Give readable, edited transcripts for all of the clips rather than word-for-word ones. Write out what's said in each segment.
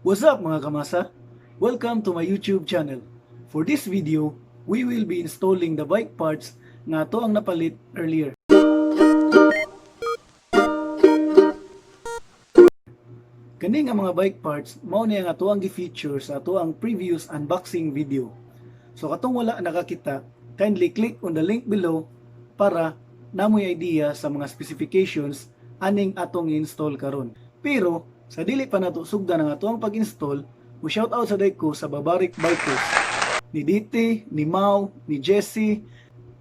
What's up, mga kamasa? Welcome to my YouTube channel. For this video, we will be installing the bike parts nga ato ang napalit earlier. Kani nga mga bike parts mao ni ang ato ang gi-feature sa ato ang previous unboxing video. So katong wala nakakita, kindly click on the link below para namoy idea sa mga specifications aning atong install karon. Pero sa dili pa nato sugdan ang ato ang pag-install, mo shout out sad ko sa Babarik Bikers. Ni DT, ni Mau, ni Jesse,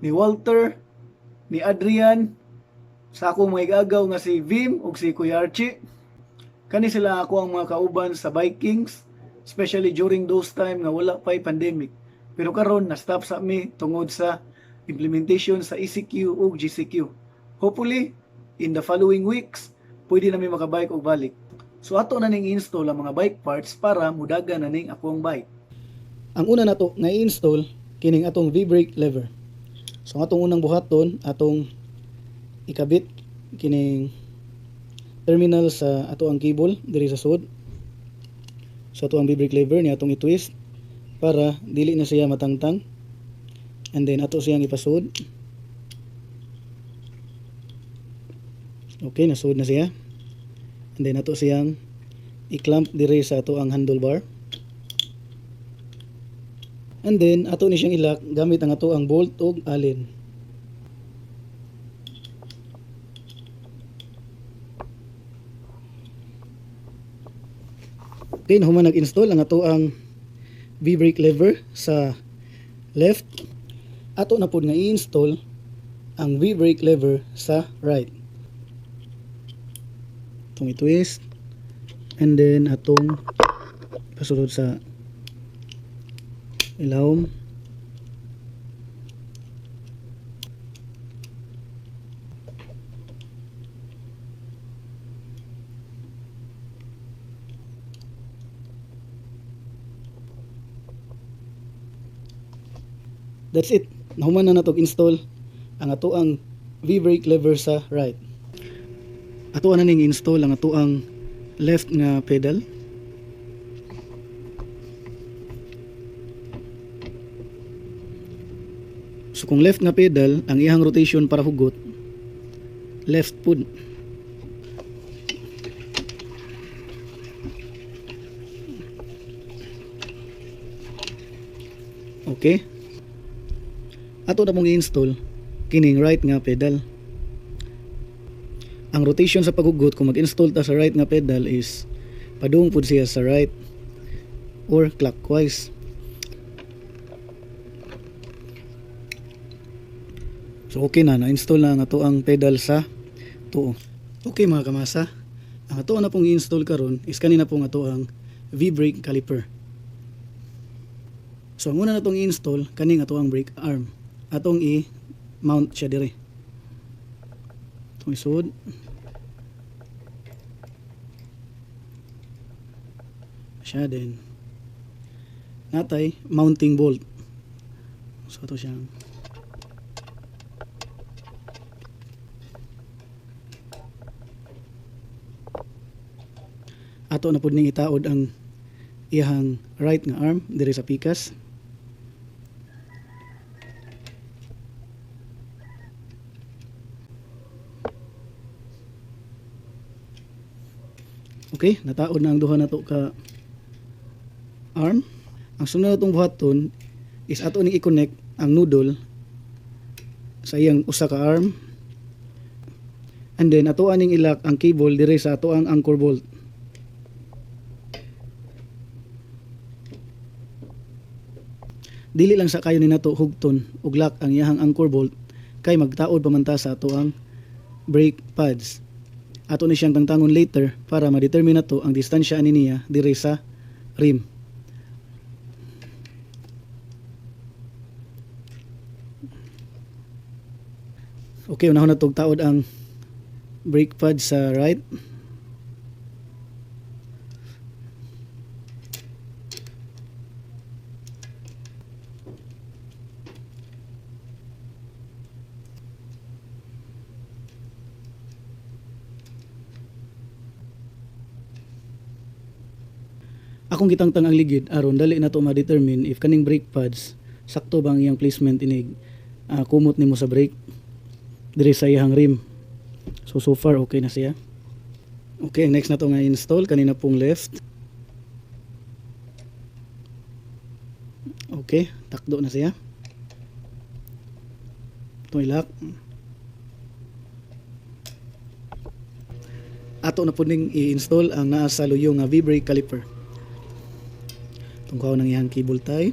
ni Walter, ni Adrian, sa akong mga igagaw nga si Vim ug si Kuya Archie. Kani sila ako ang mga kauban sa bikings, especially during those time nga wala pa'y pandemic. Pero karon na-stop sa mi tungod sa implementation sa ECQ ug GCQ. Hopefully, in the following weeks, pwede na mi makabike og balik. So ato na ning install ang mga bike parts para mudagan na ning akong bike. Ang una nato nga i-install kining atong V-brake lever. So ang atong unang buhaton, atong ikabit kining terminal sa ato ang cable diri sa sud. So ato ang V-brake lever ni atong i-twist para dili na siya matangtang. And then ato siyang ipasud. Okay, nasud na siya. And then ato siyang i-clamp diri sa ato ang handlebar. And then ato ni siyang i-lock gamit ang ato ang bolt ug allen. Okay, nahuman nag-install ang ato ang V-brake lever sa left. Ato na pud nga i-install ang V-brake lever sa right. Atong i-twist and then atong pasulod sa ilawom. That's it. Nahuman na natog install ang ato ang V-brake lever sa right. Ato na ning install ang ato ang left nga pedal. So kung left nga pedal, ang iyang rotation para hugot left pud. Okay. Ato na mong i-install kining right nga pedal. Ang rotation sa paghugot kung mag-install ta sa right nga pedal is padung pud siya sa right or clockwise. So okay na, na-install na ang ato ang pedal sa tuo. Okay, mga kamasa, ang ato na pong i-install karon is kanina pong ato ang V-brake caliper. So ang una na tong i-install kaning ato ang brake arm. Atong i-mount siya dire. Atong isud. Siya din. Natay mounting bolt. So ato siyang ato na pud ning itaod ang iyang right nga arm diri sa pikas. Okay, nataod na ang duha nato ka arm. Ang sunod natong buhaton is ato ning i-connect ang noodle sa iyang usa ka arm. And then ato aning i-lock ang cable diri sa ato ang anchor bolt. Dili lang sa kayo ni nato hugton ug lock ang iyahang anchor bolt kay magtaod pa man ta sa ato ang brake pads. Ato ni siyang tangtangon later para ma-determine nato ang distansya ani niya diri sa rim. Okay, unahon na tog taod ang brake pad sa right. Akong gitangtang ang ligid aron dali na to ma-determine if kaning brake pads sakto ba ang iyang placement inig kumot nimo sa brake diri sa iyang rim. So so far okay na siya. Okay, next na to nga install kanina pong left. Okay, takdo na siya. Itong ilak. Ato na po ning i-install ang naa sa luyo nga V-brake caliper. Tungkaw ng iyang cable tie.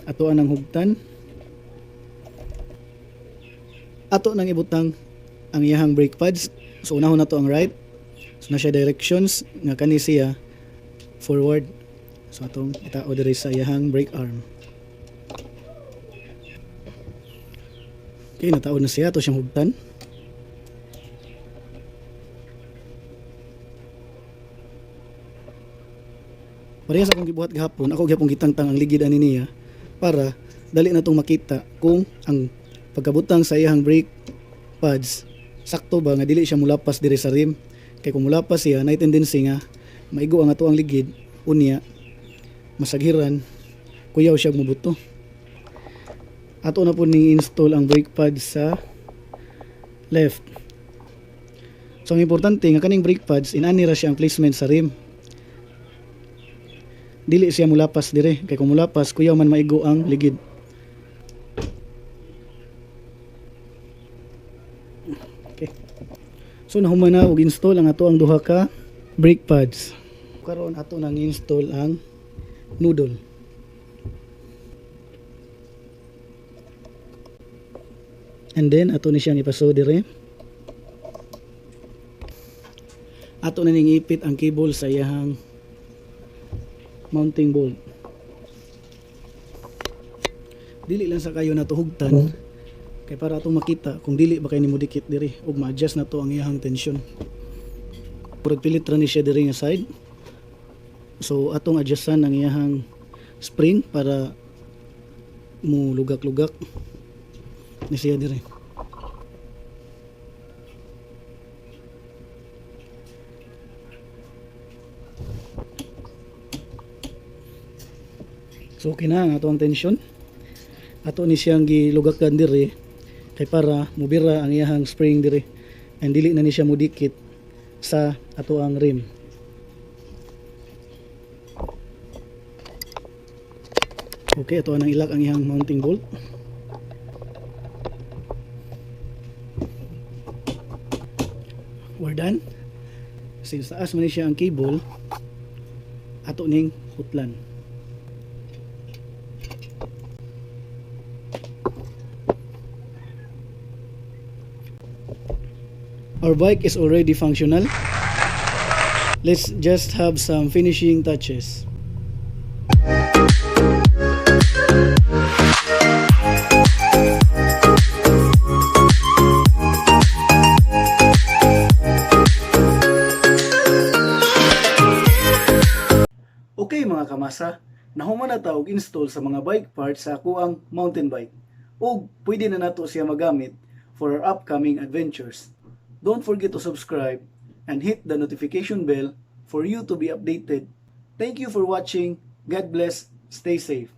Ato ang hugtan. Ato nang ibutang ang iyahang brake pads. So unahon na to ang right. So na siya directions nga kani siya forward. So atong itao diri sa iyahang brake arm. Okay, nataon na siya ato siyang hugtan. Parehas akong gibuhat gahapon, ako gihapon gitangtang ang ligid ani niya para dali na tong makita kung ang pagkabutang sa iyahang brake pads sakto ba nga dili siya mulapas diri sa rim. Kay kung mulapas siya, nay tendency nga maigo ang ato ang ligid, unya masaghiran, kuyaw siya mubuto. Ato na po ning install ang brake pads sa left. So ang importante nga kaning brake pads inani ra siya ang placement sa rim. Dili siya mulapas dire kay kung mulapas kuyaw man maigo ang ligid. Okay. So nahuman na og install ang ato ang duha ka brake pads. Karon ato nang install ang noodle. And then ato ni siyang ipaso dire. Ato na ning ipit ang cable sa iyahang mounting bolt. Dili lang sa kayo natuhugtan kay para atong makita kung dili ba kay nimo dikit diri ug ma-adjust na to ang iyahang tension. Murag pilit ra ni siya diri nga side. So atong adjustan ang iyahang spring para mo lugak-lugak ni siya diri. So okay na ang ato ang tension. Ato ni siyang gilugakan diri kay para mubira ang iyahang spring diri and dili na ni siya mudikit sa ato ang rim. Okay, ato nang ilak ang iyang mounting bolt. We're done. Since taas man ni siya ang cable, ato ning hutlan. Our bike is already functional. Let's just have some finishing touches. Okay mga kamasa, nahuman na ta og install sa mga bike parts sa akuang mountain bike. Ug pwede na nato siya magamit for our upcoming adventures. Don't forget to subscribe and hit the notification bell for you to be updated. Thank you for watching. God bless. Stay safe.